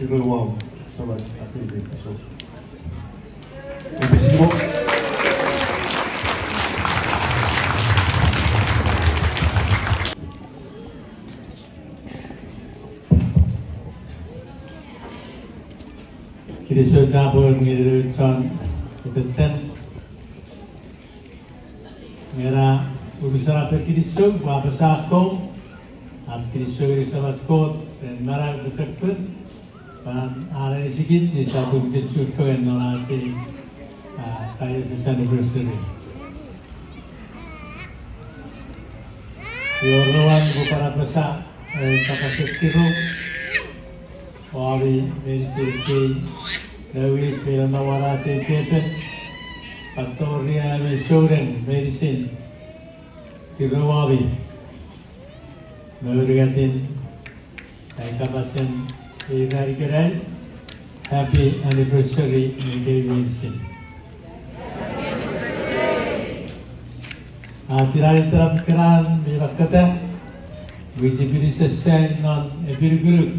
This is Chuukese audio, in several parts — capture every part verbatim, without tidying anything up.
Tirou wau, samach, ach ei bishop. Ei bishop. Kinisou chapur ngeni chon itetten. Ngena unusen ape kinisou, ua apasa akkom, ach kinisou ngeni Samach Kot ren manau pochokun, pwan an anisikich sisap chufengen non ach ei, a, diocese anniversary. Iwe oruan upwe pwan apasa, e, kapasen tirou womi meinisin ekkei nouwis mi nom won ach ei chepen, pwan tori ami souneng meinisin, tirou womi. Me unungatin ai kapasen ei ran ikenai, happy anniversary ngeni ekkei meinisin. Ach ina iterap keran mi makketa, mwichipini sesai non epinukunuk.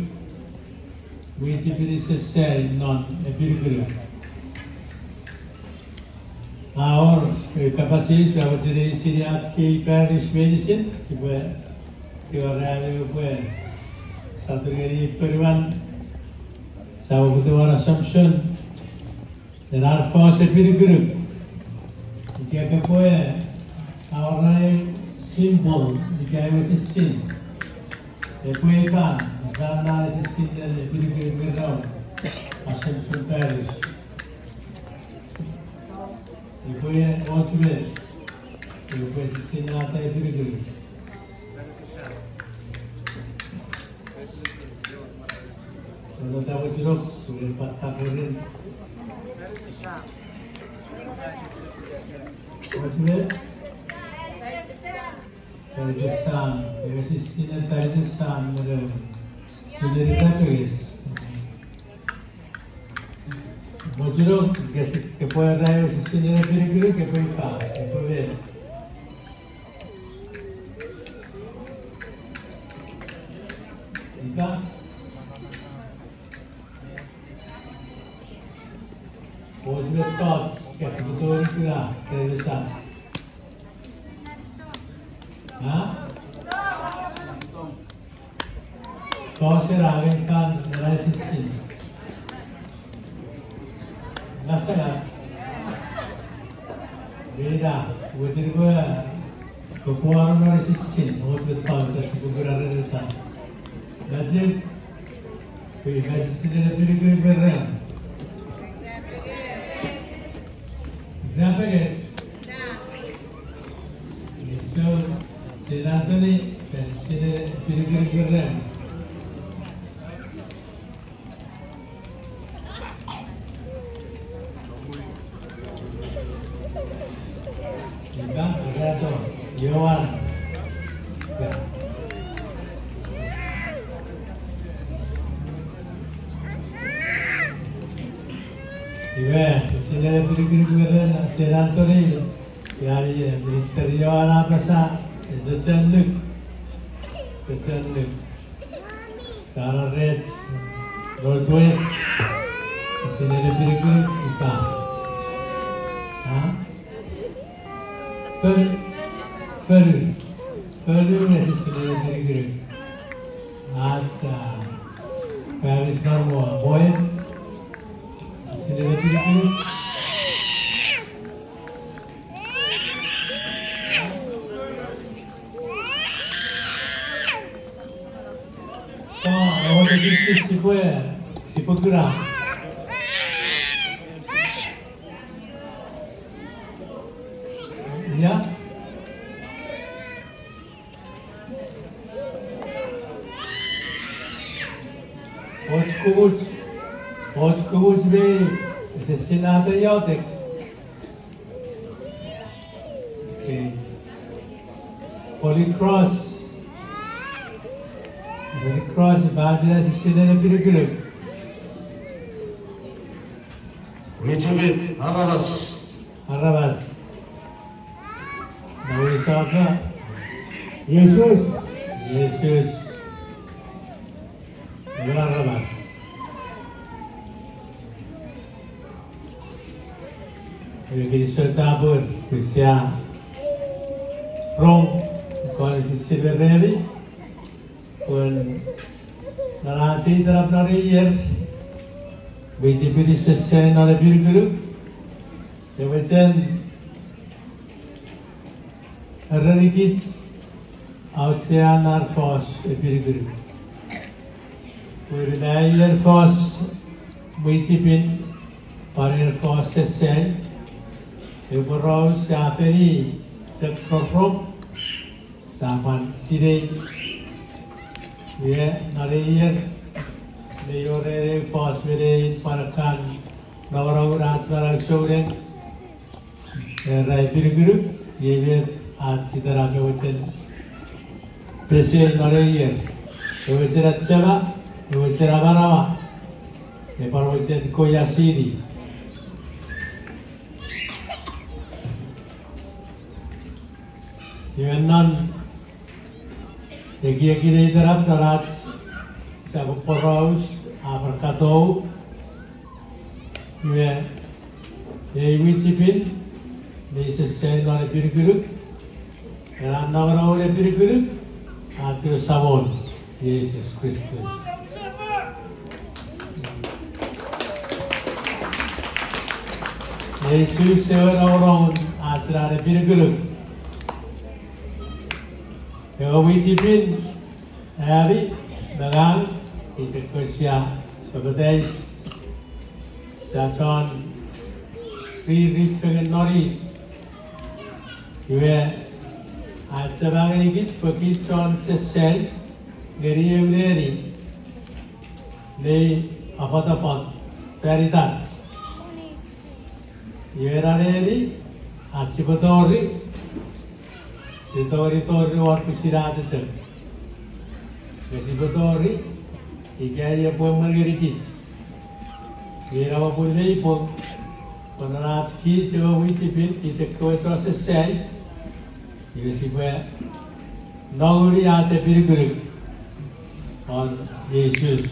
Mwichipini sesai non epinukunuk. A wor, e, kapas eis, ua mochen eisini ach kei parish meinisin, sipwe tingorei ami pwe sa tongeni ponuan, sa poputa won Assumption, ren ar fos epinukunuk. Ika kopwe awora symbol, ika ewe sisin, epwe ifa, ifa na esisin ren epinukunuk me raun, Assumption Parish. Epwe och met, epwe sisinata epinukunuk. Olo tawe chunok, sure patta korin. Och met? Taritin sam, ewe sisin ren taritin sam, ere, sineri tapeges. Mochunok, ke, kepwe era ewe sisin ren epinukunuk, kepwe ifa, kepwe met. Ita? Och mettoch, ke sipwe tori kuna, taritin sam. Ha? Tos ena nge kan ena esisin. Ngasangas. Ina, mochen pwe, kopwe wor non esisin, och mettoch, ita sipwe kuna ren esa. Magic, pwe ika sisin ren epinukunuk me ren. Ina peges. Iso, Saint Anthony, ika sisin ren epinukunuk me ren. Ika, ika to, Johan. Ika. Iwe, sisin ren epinukunuk me ren, Saint Anthony, ia, ia, Minister Johan a apasa, ese chon nuk. Ese chon nuk. Sara rech, Northwest, sisin ren epinukunuk, ifa. Ha? Fonu, fonu, fonu, ese sisin ren epinukunuk. Ach, a, parish non mo, Boyne, sisin ren epinukunuk. Ka, ewe te sipwe, sipwe kuna. Ia? Och kumuch, och kumuch me, ese sinata iotek. Okay. Holy Cross. Holy Cross, evangelist, sisin ren epinukunuk. Mwichefel, aramas. Aramas. Nawe saka. Jesus. Jesus. Ewe aramas. Ewe kinisou chapur pwe sia rong, kon esisir me remi, pwe non ach itenap non ei ier, mwichipin sesei non epinukunuk, ewe chen erenikich auchean ar fos epinukunuk. Pwe ren ai ier fos mwichipin, pwan ier fos sesei, ewe poraus sia feni chok rorop, sia pwan sinei. Iwe non ei ier, mei wor ew fos me nein pwan ekkan nongonongun ach manau souneng, era epinukunuk, iei met ach itenap ewe chen pesei non ei ier, ewe chen achema, ewe chen amanaua, epwe ewe chen koiasini. Iwe non ekiekin ei itenap non ach sap poraus a pwan katou, iwe ei mwichipin mi sesei non epinukunuk, ena nongonongun epinukunuk, ach we Samon Jises Kristus. Jises ewe nongonongun ach ena epinukunuk. Ewe mwichipin, ami me ngang, ise kosia papatais, sia chon riri fengen non i. Iwe, a achema ngenikich pwe kich chon sesei ngeni ew neni mei afotafot fan itach. Iwe ena neni, ach sipwe tori, sipwe tori, tori won pwisin ach chechech. Nge sipwe tori ika epwe emwen ngenikich. Ina popun mei pung, pwe non ach kich ewe mwichipin, kich ekkewe chon sesei, iwe sipwe nongeni ach epinukunuk won Jises.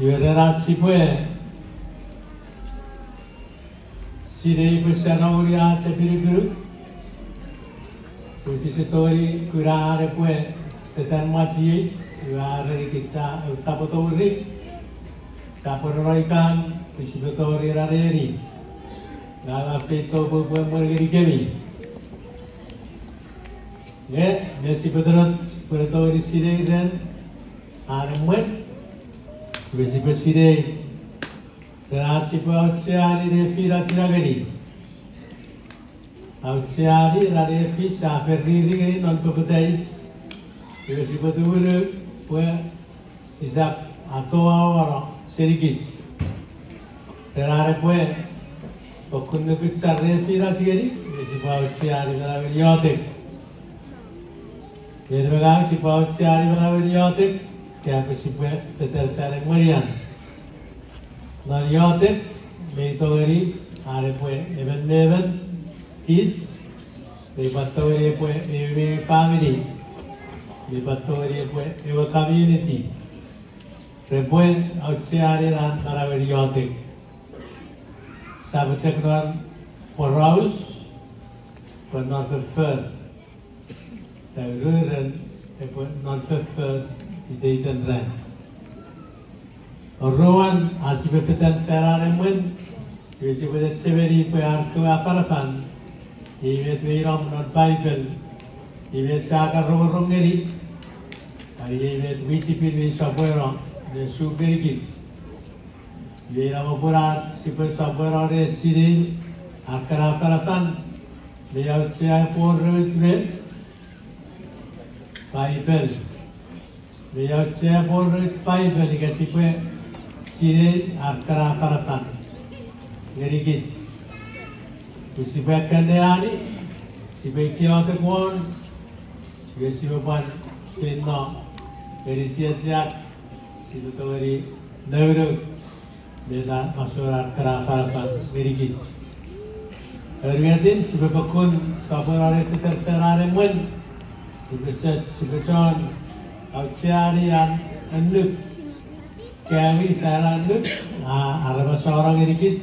Iwe ren ach sipwe sinei pwe sia nongeni ach epinukunuk, pwe sise tongeni kuna an epwe fetan mwach iei, iwe a erenikich sia ew tapwe tori, sia pwereno ikan pwe sipwe tori ena neni. Ngang a feito pwe upwe emwen ngenikemi. Nge, me sipwe tongeni, sipwe tongeni sinei ren an emwen, me sipwe sinei ren ach sipwe aucheani nefinach ina ngeni. Aucheani ena nefin sia fen riri ngeni non papatais, iwe sipwe tumunu pwe sisap atoauano senikich. Ren an epwe fokkun nukuchar nefinach ngeni, iwe sipwe aucheani manauen iotek. En me ngang sipwe aucheani manauen iotek, ika pwe sipwe fetan fan emwenian. Non iotek, mei tongeni an epwe emon me emon kich, mei pwan tongeni epwe ewe famini, mei pwan tongeni epwe ewe community. Repwe aucheani ena manauen iotek. Sap chok non poraus, pwe non foffor. Taururen epwe non foffor iteiten ran. Oruan, ach sipwe fetan fan an emwen, iwe sipwe chechemeni pwe ar kewe afanafan, iei met mei nom non Paipel, iei met sia kan rongorong ngeni, iei met mwichipin mi sopweno ne suk ngenikich. Iwe ina popun ach sipwe sopweno ne sinei ar kana afanafan, mei auchea pworeuch me Paipel. Mei auchea pworeuch Paipel ika sipwe sinei ar kana afanafan ngenikich. Pwe sipwe akkanneani, sipwe iotek won, iwe sipwe pwan feino ngeni chiechiach, sipwe tongeni nounou meta masouen ar kana afanafan ngenikich. Aunungatin, sipwe fokkun sopweno ne fetan fan an emwen, sipwe chon aucheani an annuk. Kawi fan annuk, a, aramas a no ngenikich.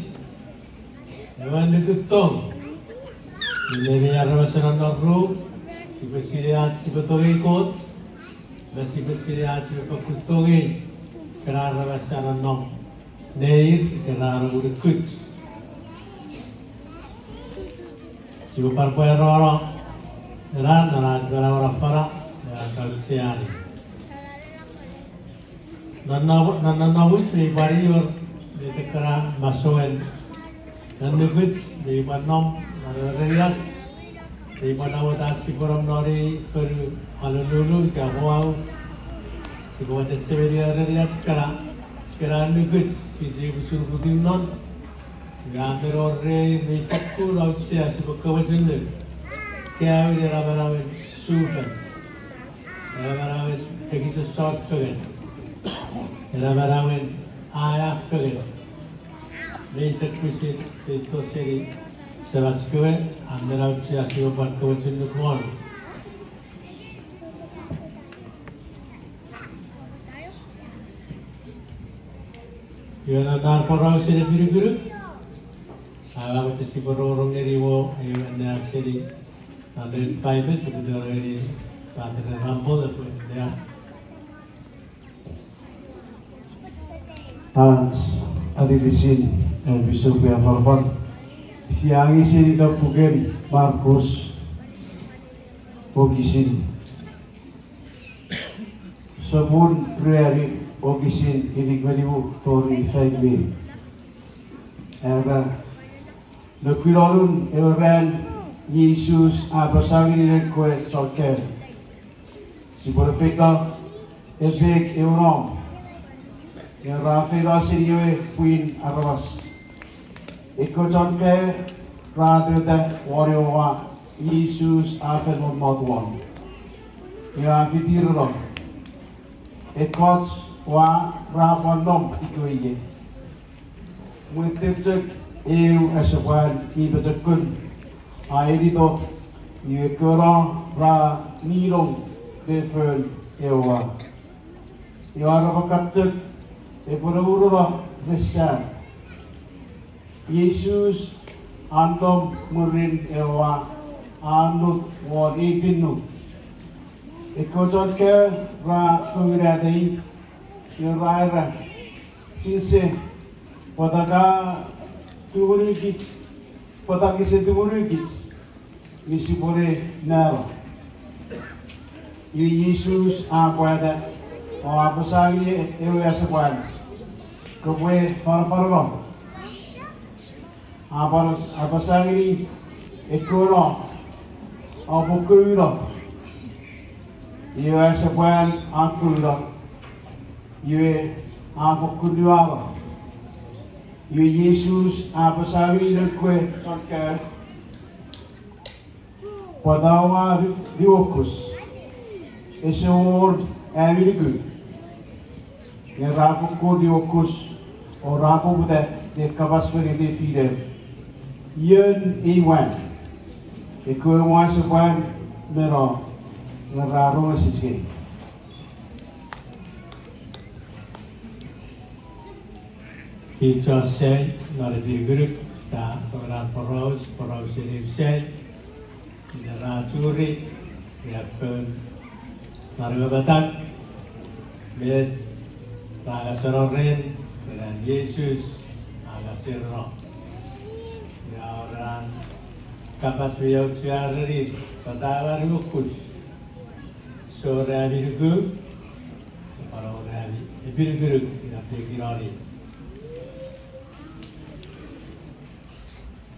Ewe annukun tong. Minne mi aramas a no ru, sipwe sinei ach sipwe tongei Kot, me sipwe sinei ach sipwe fakkun tongei ekkena aramas a no nom neir, ekkena ra unukich. Sipwe pwan pwarano ena non ach manauen afana, ena ach aucheani. Non, non, non, non, non, wis mi pwan wor, mi tekkena masouen annukich mi pwan nom non ewe reniach, mi pwan namot ach sipwe nom non ei fonu Honolulu ika Oahu, sipwe chechemeni ewe reniach kana, ekkena annukich kich mi pwisin uputiw non, ika a men wor rei mi fakkun auchea sipwe kamochunuk, kawi ena manauen sufon, ena manauen ekis sossot fengen, ena manauen aea fengen, mei chok pwisin feito seni semach kewe, a men auchea sipwe pwan kamochunuk won. Iwe non ena porausen epinukunuk, a, ua mochen sipwe rongorong ngeni mo ewe annea seni non ach Paipen, sipwe tongeni Patere Rambol epwe annea. Ach aninisin, e, Pisop we afanafan, sia angei seni non puken Markus, wokisin, sopun ruanu, wokisin inik me nimu tori faik me ew. Era, nekunonun ewe ran, Jises a apasa ngeni noun kewe chon kaeo, sipwe ne feino epek ewe nom, nge ra feino seni ewe pwin aramas. Ekkewe chon kaeo ra tota won ewe oa Jises a fen mommot won, nge a fitireno. Ekkoch oa ra pwan nom ikewe ie. Mwirin chok eu asepwan mi pochokun a enito, iwe ekkewe no ra ninong ne fon ewe oa. Iwe arap chok epwe ne urono ne san. Jises a nom mwirin ewe oa a annut won ei pin nung. Ekkewe chon kaeo ra founata i, iwe ra era, Sense, pwata ka tumunukich, pwata kese tumunukich, nge sipwene nano? Iwe Jises a pwata o apasa ngeni ewe asepwan, kopwe fanafanano. A pwan apasa ngeni ekkewe no, oupwe kouno. Iwe asepwan a kouno, iwe a fokkun nuano. Iwe Jises a apasa ngeni noun kewe chon kaeo, pwata oua niuokus? Ese wor ami nuku? Nge ra fokkun niuokus, o ra poputa ne kapas fengen ne finer, Ion ei mwan? Ekkewe asepwan me no ra rongosich ngeni. Kich chon sai non epinukunuk, sia tongeni an poraus, porausen eu sai, ina ra churi, ina foun, non ewe matau, met ra ngaseno ren, ren an Jises a ngaseno. Ina ren an kapas mi auchea ren, pwata oua niuokus? Ese wor ami nuku, ese pwan wor ami epinukunuk, ina pekin oni.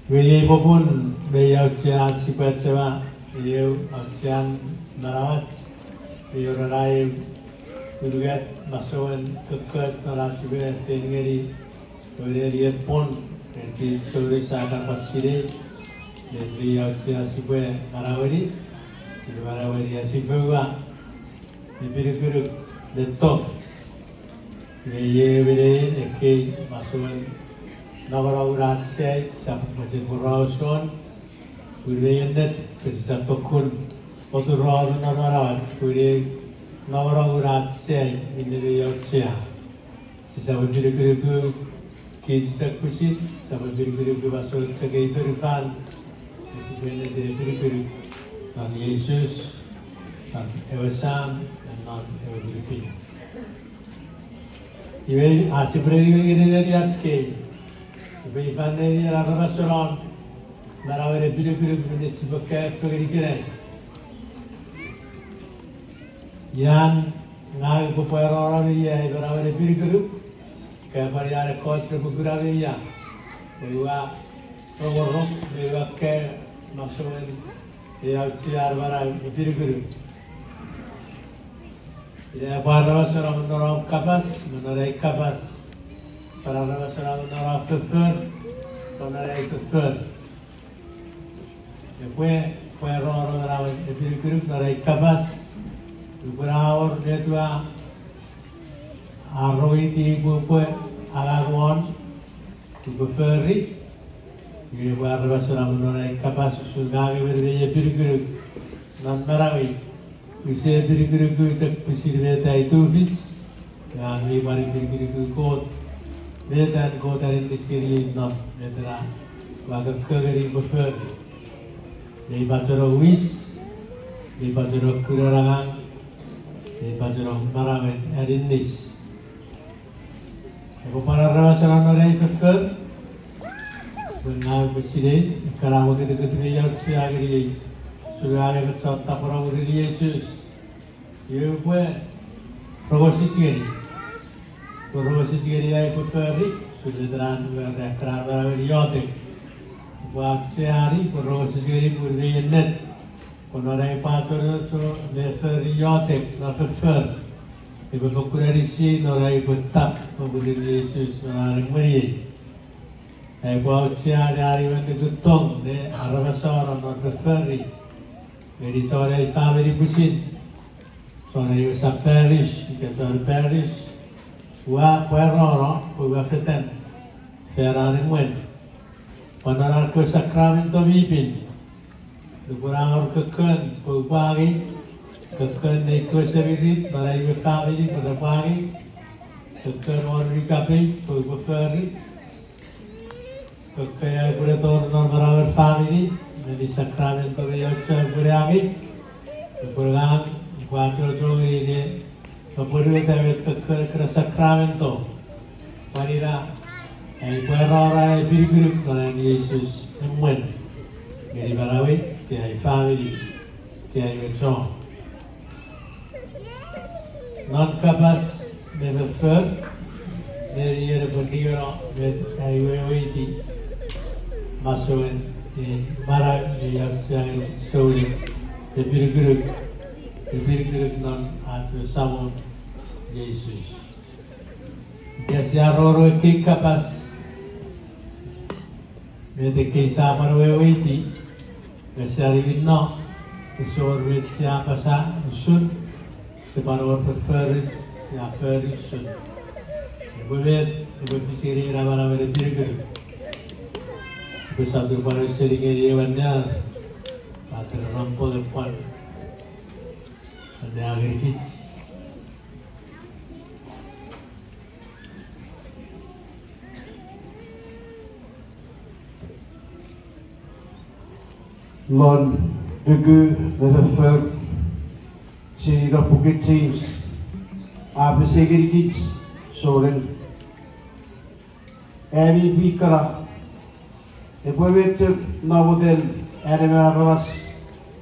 Iwe iei popun mei auchea ach sipwe achema eu auchean manauach, mi wor ena eu unungat masouen kokkot non ach sipwe fen ngeni ewe nenien pwon, ren kich souneng sia kan pwan sinei met mei auchea sipwe manaueni, sipwe manaueni achifoua epinukunuk me tong. Iwe iei ewe nenien ekkei masouen nongonongun ach sai, sia mochen poraus won, pun mei ennet pwe sisap fokkun oturano non manauach, pun ei nongonongun ach sai minne mei auchea. Sisap epinukunuku kich chok pwisin, sisap epinukunuku masouen chok ei fonufan, nge sipwe ennetin epinukunuk non Jises, non ewe Sam, me non ewe Ngunupin. Iwe, ach sipwe nenengeni ach kei, sipwe ifa nenien aramasonon manauen epinukunuk minne sipwe kaeo fengen ikenai. Ian ngang upwe pwarano me ia ei manauen epinukunuk, ka pwan ian ekkoch repwe kuna me ia, pwe ua rongorong me ua kaeo masouen ei auchean manauen epinukunuk. Ina epwe aramasonon non om kapas me non ai kapas, pwan aramasonon non om foffor me non ai foffor. Epwe, pwe rongorong manauen epinukunuk non ai kapas, upwe awor met ua, a rongiti pwe upwe angang won, upwe fori, iwe epwe aramasonon non ai kapas usun ngang emon mi epinukunuk non manauei. Use epinukunuku chok pwisin met ai tufich, nge mi pwan epinukunuku Kot, met an Kot aninnis ngeniei non met ena ua kokko ngeni upwe fori. Mei pachenong wis, mei pachenong kunen angang, mei pachenong manauen aninnis. Epwe pwan aramasonon non ai foffor, pwe ngang upwe sinei ekkana mwo kutukut mi auchea ngeniei, usun ngang emon chon tapweno mwirin Jises. Iwe upwe rongosich ngeni, upwe rongosich ngeni ai upwe fori, usun met ena ach we ekkana manauen iotek. Upwe aucheani, upwe rongosich ngeni pun mei ennet, pwe non ai upwe achocho me fori iotek non foffor, epwe fokkun anisiei non ai upwe tap mwirin Jises non an emweniei. Ai upwe aucheani an we nukun tong ne aramasonon non fofforei ngeni chon ai famini pwisin, chon ai we sub-parish ika chon parish, ua pwarano pwe ua fetan fan an emwen, pwan non an kewe sakramento mi pin. Nupwen a wor kokkon pwe upwe angei, kokkon nei kewe semirit non ai we famini pwe repwe angei, kokkon won mi kapei pwe upwe fori, kokkon ai upwe ne tori non manauen famini, meni sakramento mi auchea upwe ne angei, upwe ngang, upwe achocho ngeni ne apwonueta met kokkon ekkena sakramento. Pwan ina ai pwarano ai epinukunuk non an Jises emwen ngeni manauei, ika ai famini, ika ai we chon. Non kapas me foffor, meni ien epwe ningeno met ai weweiti masouen ei manau mi auchea ngeni souneng, epinukunuk, epinukunuk non ach we Samon Jises. Ika sia rongorong ekkei kapas, met ekkei sia pwan weweiti, nge sia niwinno, ese wor met sia apasa usun, ese pwan wor fofforich sia fori usun. Epwe met, epwe fis ngeni ena manauen epinukunuk. Sipwe sotun pwan ausening ngeni ewe annean, Pater Rampo epwe pwan anneani ngenikich. Non nuku me foffor, seni non puken James, a pesei ngenikich souneng, ami pwi kana, epwe met chok namoten an emon aramas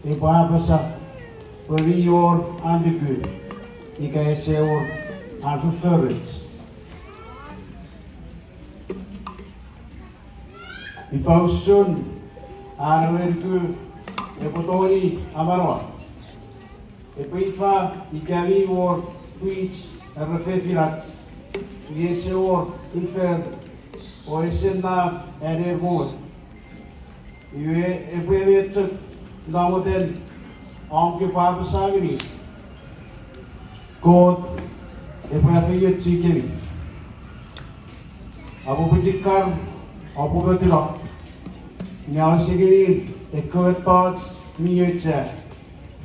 epwe apasa pwe mi wor an nuku ika ese wor an fofforich. Ifa usun an ewe nuku epwe tongeni amanaua? Epwe ifa ika mi wor pwich are fefinach nge ese wor unfan o ese naf an ewe Kot? Iwe epwe met chok namoten om kopwe apasa ngeni, Kot epwe afeiochu kemi. Oupwe pwichikar, oupwe motuno, nge ause ngeni ekkewe mettoch mi auchea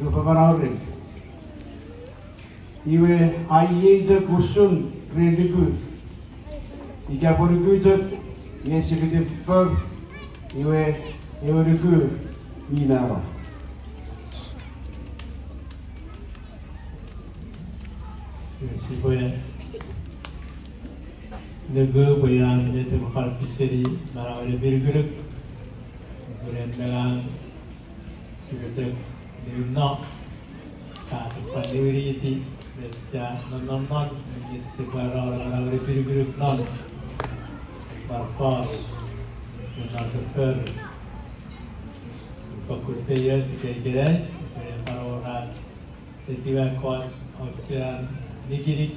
repwe manau ren. Iwe, a iei chok usun ren nuku, Ika pwe nuku chok, nge sipwe foffor, iwe, ewe nuku mi mano. Iwe sipwe nuku pwe ina met epwe pwan fiseni manauen epinukunuk. Pwe ren me ngang sipwe chok niwinno, sia chok pwan niwiniti met sia nonnom non, nge sipwe pwan manauen epinukunuk non, pwan fos, me non foffor. Fokkun feioch ika ikenai, ika pwan wor ach etiwa ekkoch auchean nikinik,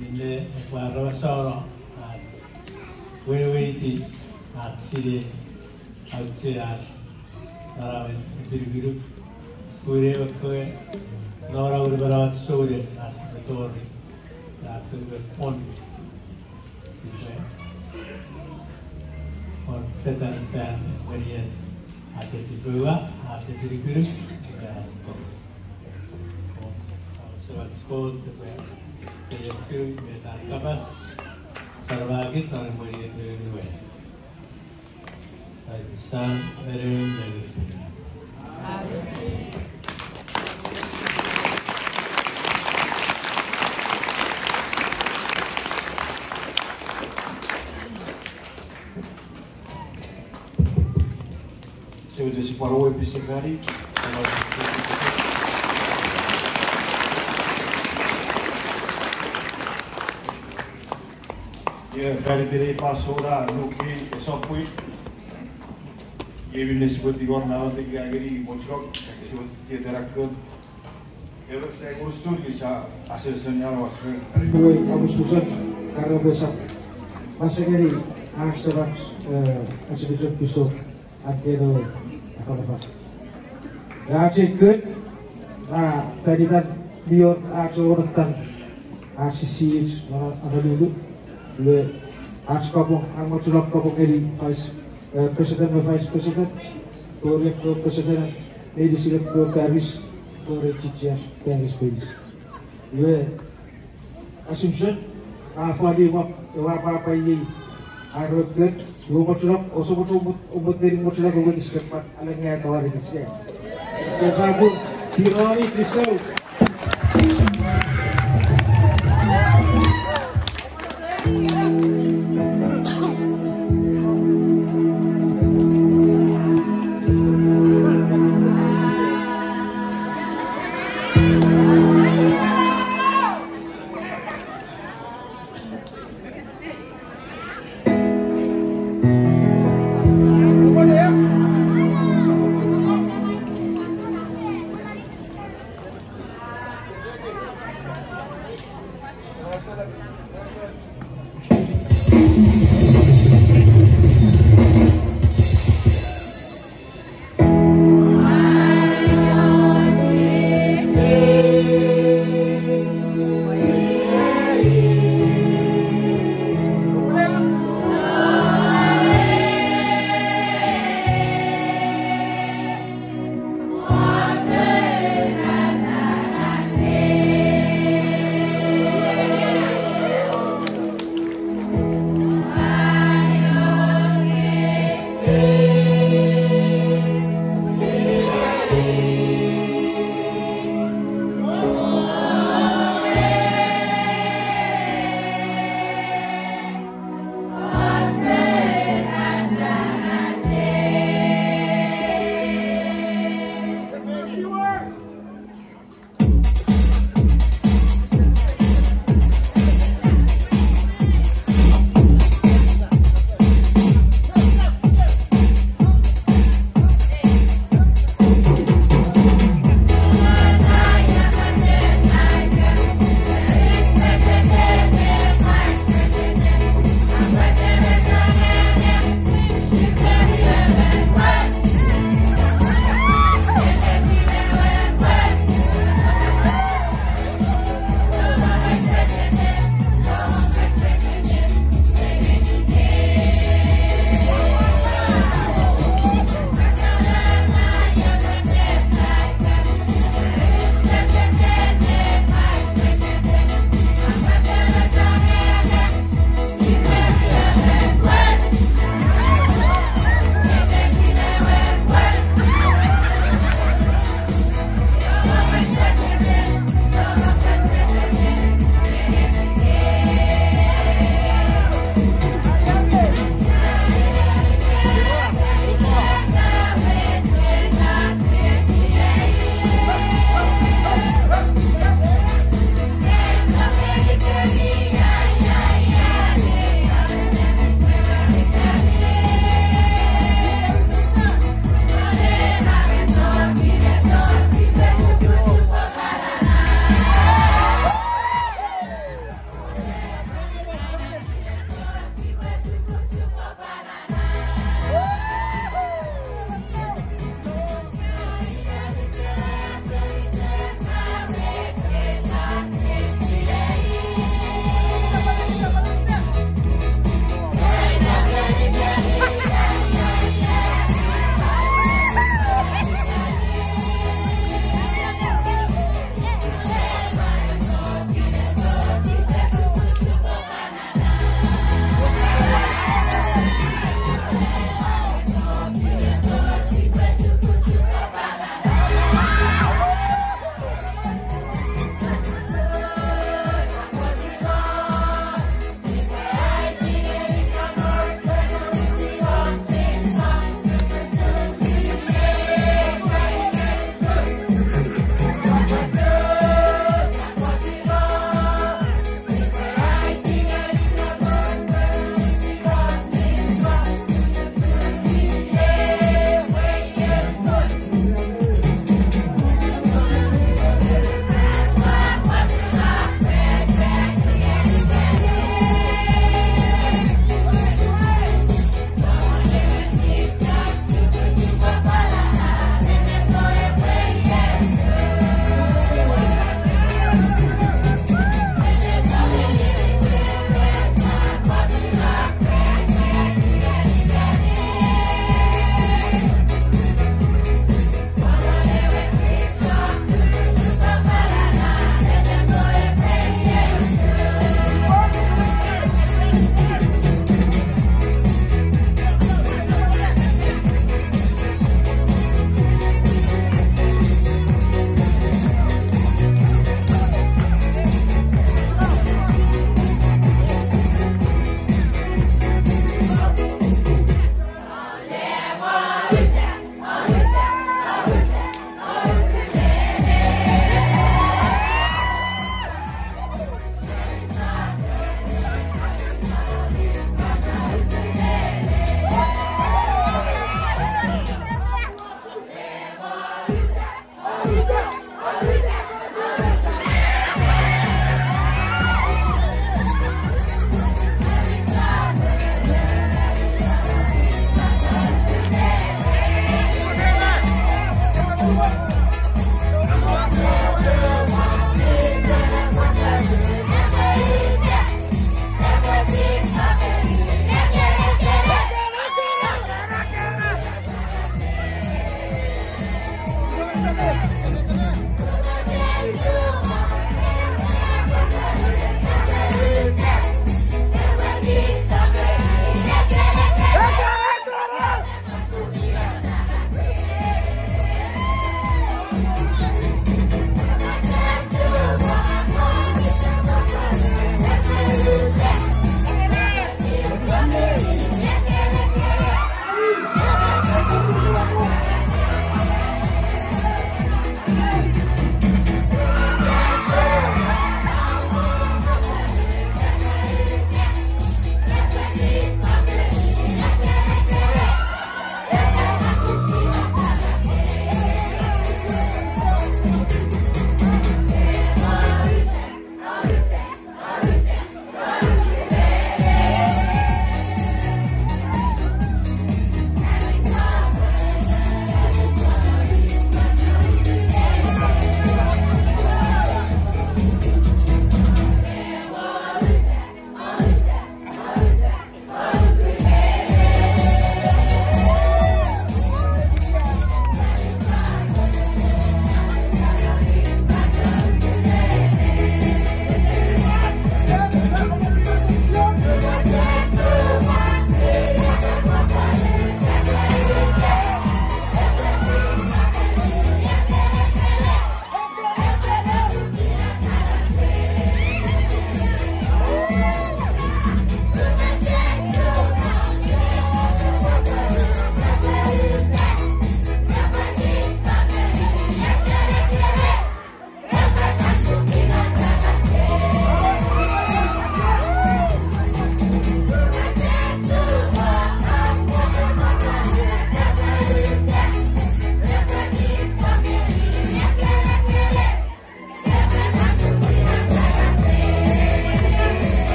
minne epwe aramasono ach weweiti ach sinei auchean manauen epinukunuk, pun ewe kewe non aunumon ach souneng ach me tori, ach me pwon. Sipwe pwan fetan fan mwenien ach echifoua, ach epinukunuk, me ach to. Om Semach Kot epwe efeiochu met an kapas, saramakich non mwenien me ewe. Ai, Sam, me ewe. Sipwe, sipwe pwan ewe pisekani. Iwe, fan iten ei fansoun a nuki esopwi. Iwe minne sipwe tingor namoten ngeni mochunok, sipwe chiechi ena Kot. Ewe sa usun isa asesen nawas me. Iwe, amususan, karape sap. Masengeni, ach semach, eh, ach semach pisop. An keno afanafan. Ach ei Kot, a, fan itan mi wor ach ewonatan, ach sisiich non Honolulu, iwe ach kapong, a mochen kapong ngeni vice, eh, president me vice president, tori ekkewe president, meinisin ekkewe parish, tori chiechiach parish meinisin. Iwe, Assumption, a fani wap, ewe apwapwa iei, a ro Kot, iwe mochunok, ouse mochen omot, omot neni mochunok, omot iskepwak, alengei ata wari kichke. Se fapun, tironi, tisou.